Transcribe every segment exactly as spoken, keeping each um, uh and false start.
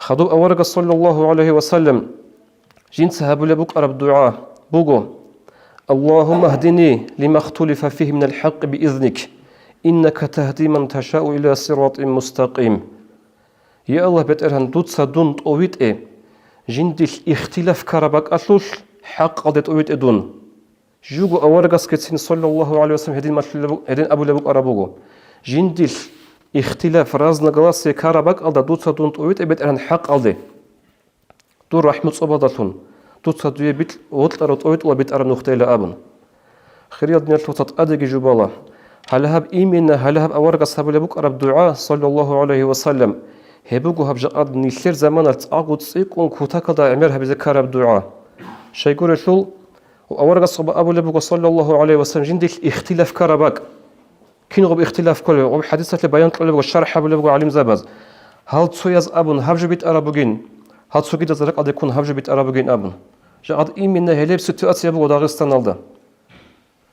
Хадуб аварагас, саллаллагьу гӀалайгьи ва саллам, жинца гьабулеб букӀараб дугӀа буго: «Аллагьумма гьдини лима хтулифа фигьи минал хӀакъи биизник, иннака тагьди ман ташау иля сиратин мустакъим». Я Аллагь, БетӀергьан, дуца дун тӀовитӀе, жиндилъ ихтилаф ккараб бакӀалъулъ хӀакъалде тӀовитӀе дун. Жуго аварагасгицин, саллаллагьу гӀалайгьи ва саллам, гьедин малъулеб-, гьедин абулеб букӀараб буго: «Жиндилъ ихтилаф, разногласие ккараб бакӀалда дуца дун тӀовитӀе, БетӀергьан, хӀакъалде. Дур рахӀму цӀобадалъун, дуца дуе битӀ-, вокьарав тӀовитӀула битӀараб нухдейила», – абун. Хириял диналъул вацал, тӀадеги жубала. Гьале гьаб именно, гьале гьаб аварагас гьабулеб букӀараб дугӀа, саллаллагьу гӀалайгьи ва саллам, гьеб буго гьаб жакъад нилъер заманалъ цӀакъго цӀикӀкӀун кутакалда гӀемер гьабизе ккараб дугӀа. Щайгурелъул, аварагас абулеб буго, саллаллагьу гӀалайгьи ва саллам, жиндилъ ихтилаф ккараб бакӀ. Кингъуб ихтилаф кколеб, гъуб хӀадисалъе баян кьолеб буго, шархӀ гьабулеб буго гӀалимзабаз. Гьал цояз абун, гьаб жо битӀараб бугин, гьал цогидаз ракӀалде ккун гьаб жо битӀараб бугин абун. Жакъад именно гьелеб ситуация буго Дагъистаналда.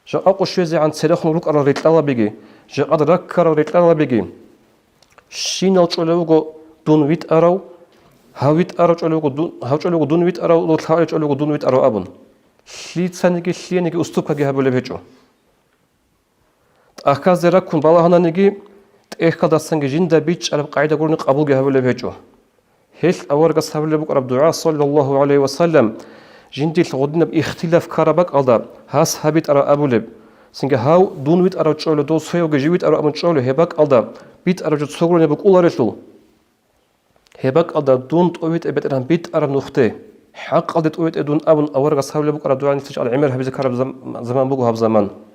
Жакъа къо щвезегӀан церехун рукӀарал рекьалабиги, жакъад раккарал рекьалабиги, щинал чӀолев вуго дун витӀарав, гьав витӀарав чӀолев вуго дун, гьав чӀолев вуго дун витӀарав, лъалев чӀолев вуго дун витӀарав абун. Лъицаниги лъиениги уступкаги гьабулеб гьечӀо. ТӀахьазде раккун балагьананиги, тӀехьалдасанги жинда бичӀчӀараб къагӀида гурони къабулги гьабулеб гьечӀо. Гьелъ аварагас гьабулеб букӀараб дугӀа, саллаллагьу гӀалайгьи ва саллам, жиндилъ гъудинаб ихтилаф ккараб бакӀалда гьас гьаб битӀараб абулеб, цинги гьав дун витӀарав чӀолев, дов цоявги жив витӀарав абун чӀолев, гьеб бакӀалда битӀараб жо цо гурони букӀуларелъул. Гьеб бакӀалда дун тӀовитӀе, БетӀергьан, битӀараб нухде, хӀакъалде тӀовитӀе дун абун аварагас гьабулеб букӀараб дугӀа нилъер чӀвал гӀемер гьабизе ккараб зам-, заман буго гьаб заман.